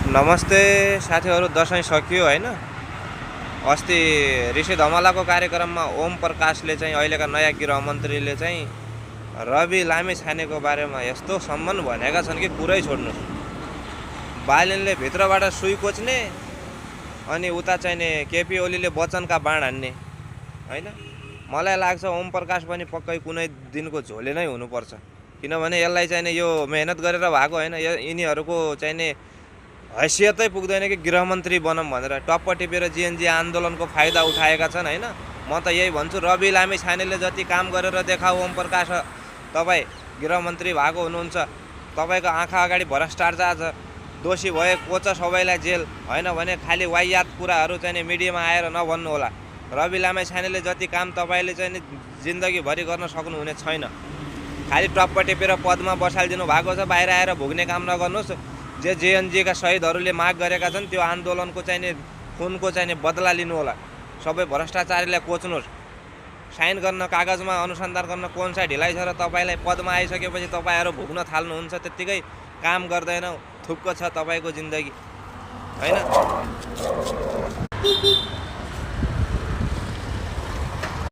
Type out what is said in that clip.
नमस्ते साथीहरू, दसैँ सकियो होइन। अस्ति ऋषि धमलाको कार्यक्रममा ओम प्रकाशले चाहिँ अहिलेका नयाँ गृहमन्त्रीले चाहिँ रवि लामिछानेको बारेमा यस्तो सम्मान भनेका छन् कि कुरै छोड्नुहोस्। बालेनले भित्रबाट सुई कोच्ने अनि उता चाहिने केपी ओलीले वचनका बाण हान्ने होइन। मलाई लाग्छ ओम प्रकाश पनि पक्कै कुनै दिनको झोले नै हुनुपर्छ, किनभने यसलाई चाहिने यो मेहनत गरेर भएको होइन। यिनीहरूको चाहिने हैसियतै पुग्दैन कि गृहमन्त्री बनौँ भनेर टप्प टिपेर जिएनजी आन्दोलनको फाइदा उठाएका छन् होइन। म त यही भन्छु, रवि लामिछानेले जति काम गरेर देखाऊ ओम प्रकाश, तपाईँ गृहमन्त्री भएको हुनुहुन्छ। तपाईँको आँखा अगाडि भ्रष्टाचार छ, दोषी भए कोच सबैलाई जेल, होइन भने खालि वाहियात कुराहरू चाहिँ मिडियामा आएर नभन्नु होला। रवि लामिछानेले जति काम तपाईँले चाहिँ जिन्दगीभरि गर्न सक्नुहुने छैन। खालि टप्प टिपेर पदमा बसालिदिनु भएको छ, बाहिर आएर भुग्ने काम नगर्नुहोस्। जे जेएनजीका शहीदहरूले माग गरेका छन् त्यो आन्दोलनको चाहिने खुनको चाहिने बदला लिनु होला। सबै भ्रष्टाचारीलाई कोच्नुहोस्। साइन गर्न, कागजमा अनुसन्धान गर्न कुन चाहिँ ढिलाइ छ र तपाईँलाई पदमा आइसकेपछि तपाईँहरू भुग्न थाल्नुहुन्छ, त्यत्तिकै काम गर्दैन, थुक्क छ तपाईँको जिन्दगी होइन।